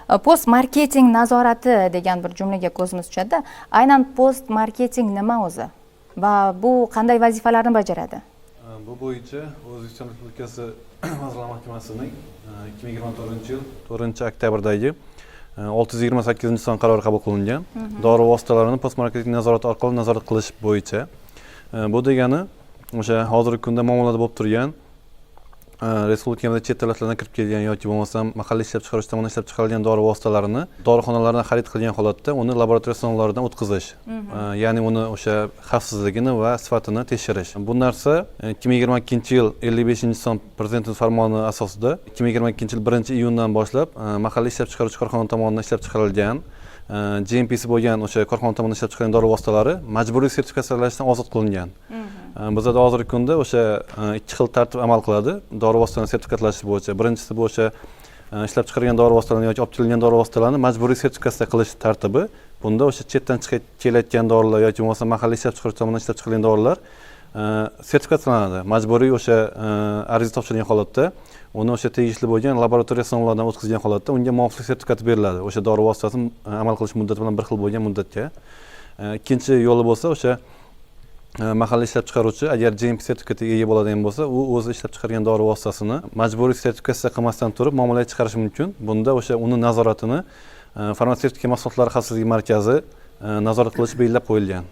Post marketing nazorati degan bir jumlaga ko'zimiz tushadi. Aynan post marketing nima o'zi va bu qanday vazifalarni bajaradi? Bu bo'yicha O'zbekiston Respublikasi Vazirlar Mahkamasining 2024-yil 4-oktyabrdagi 628-son qarori qabul qilingan, dori vositalarini post marketing nazorati orqali nazorat qilish bo'yicha. Bu degani o'sha hozirgi kunda muomalada bo'lib turgan, respublikamizda chet davlatlardan kirib kelgan yoki bo'lmasam mahalliy ishlab chiqaruvchi tomonidan ishlab chiqarilgan dori vositalarini dorixonalardan xarid qilgan holatda uni laboratoriya sinovlaridan o'tkazish, ya'ni uni o'sha xavfsizligini va sifatini tekshirish. Bu narsa 2022-yil 55-son Prezidentimiz farmoni asosida 2022-yil 1-iyundan boshlab mahalliy ishlab chiqaruvchi korxona tomonidan ishlab chiqarilgan, GMPsi bo'lgan o'sha korxona tomonidan ishlab chiqarilgan dori vositalari majburiy sertifikatsiyalashdan ozod qilingan. Bizada hozirgi kunda o'sha ikki xil tartib amal qiladi dori vositalarini sertifikatlash bo'yicha. Birinchisi, bu o'sha ishlab chiqargan dori vositalarini yoki olib kelingan dori vositalarini majburiy sertifikatsiya qilish tartibi. Bunda o'sha chetdan chiqib kelayotgan dorilar yoki bo'lmasa mahalliy ishlab chiqaruvchi tomonidan ishlab chiqarilgan dorilar sertifikatsiyalanadi majburiy, o'sha ariza topshirgan holatda, uni o'sha tegishli bo'lgan laboratoriya sinovlaridan o'tkazgan holatda unga muvofiq sertifikat beriladi, o'sha dori vositasi amal qilish muddati bilan bir xil bo'lgan muddatga. Ikkinchi yo'li bo'lsa, o'sha mahalliy ishlab chiqaruvchi agar GMP sertifikatiga ega bo'ladigan bo'lsa, u o'zi ishlab chiqargan dori vositasini majburiy sertifikatsiya qilmasdan turib muomalaga chiqarishi mumkin. Bunda o'sha uni nazoratini Farmatsevtika mahsulotlari xavfsizligi markazi nazorat qilishi belgilab qo'yilgan.